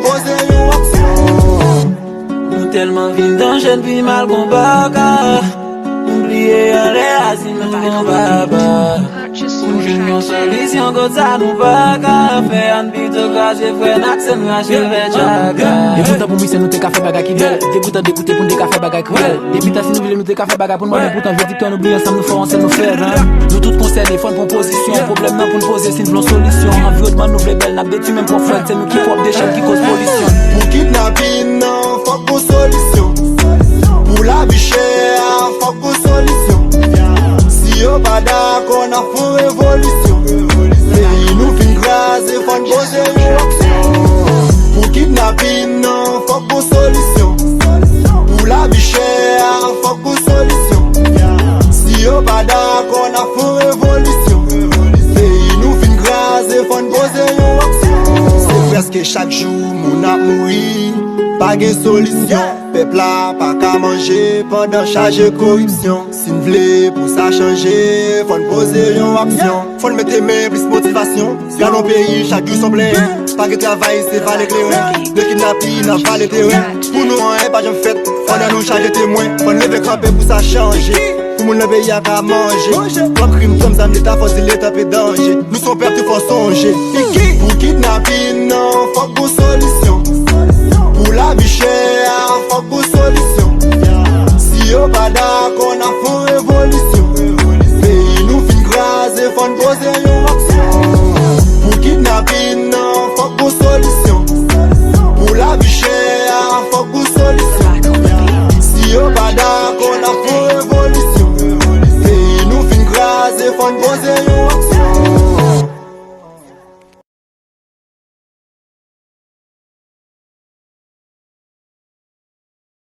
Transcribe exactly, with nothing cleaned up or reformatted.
Poze yon aksyon. Nou tèlman vin danje, n pi mal gon baka. Nou bliye anlè a si nou gon baba. Pou n jwenn yon solisyon kot sa nou pa ka fè, ann pito kraze frè n ak sè n rache vè tchaka. Degoutan pou misye nou te ka fè bagay ki bèl. Degoutan degoute pou n te ka fè bagay ki bèl. Depi tan si nou vle nou te ka fè bagay pou n mwen, men poutan vle di ke nou bliye ansanm nou fò yon sèl nou fè, hein. Nou tout konsène, fò n pran pozisyon. Pwoblèm nan pou n poze si n vle yon solisyon. Anviwònman nou vle bèl, n ap detwi menm pwòp frè, se nou ki pwòp dechèn ki koz polisyon. Pou kidnapin nan, fòk gon solisyon. Pou lavi chè a, fòk gon solisyon. Si yo pa dakò, n ap fè yon revolisyon. Peyi nou fin kraze, fò n poze yon aksyon. Pou kidnapin nan, fòk gon solisyon. Pou lavi chè a, fòk gon solisyon. Si yo pa dakò, n ap fè yon revolisyon. Peyi nou fin kraze, fò n poze yon aksyon. Se prèske chak jou moun ap mouri, pa gen solisyon. Pèp la pa ka manje pandan chaje koripsyon. Si n vle pou sa chanje, fò n poze yon aksyon. Fò n mete men, plis motivasyon. Gade yon peyi, chak jou s on plenyen. Pa gen travay, se vale kleren. De kidnapin, n ap vale teren. Pou nou, anyen pa janm fèt. Fò nan nou chaje temwen. Fò n leve kanpe pou sa chanje. Pou moun nan peyi a ka manje. Twòp krim, twòp zam, Leta fò di Leta pe danje. Nou s on pèp tou fò sonje. Pou kidnapin nan, fòk gon solisyon. Pou lavi chè a, fòk gon solisyon. Si yo pa dakò, n ap fè yon revolisyon. Peyi nou fin kraze, fò n poze yon aksyon. Pou kidnapin nan, fòk gon solisyon. Pou lavi chè a, fòk gon solisyon. Si yo pa dakò, n ap fè yon revolisyon. Peyi nou fin kraze, fò n poze yon aksyon.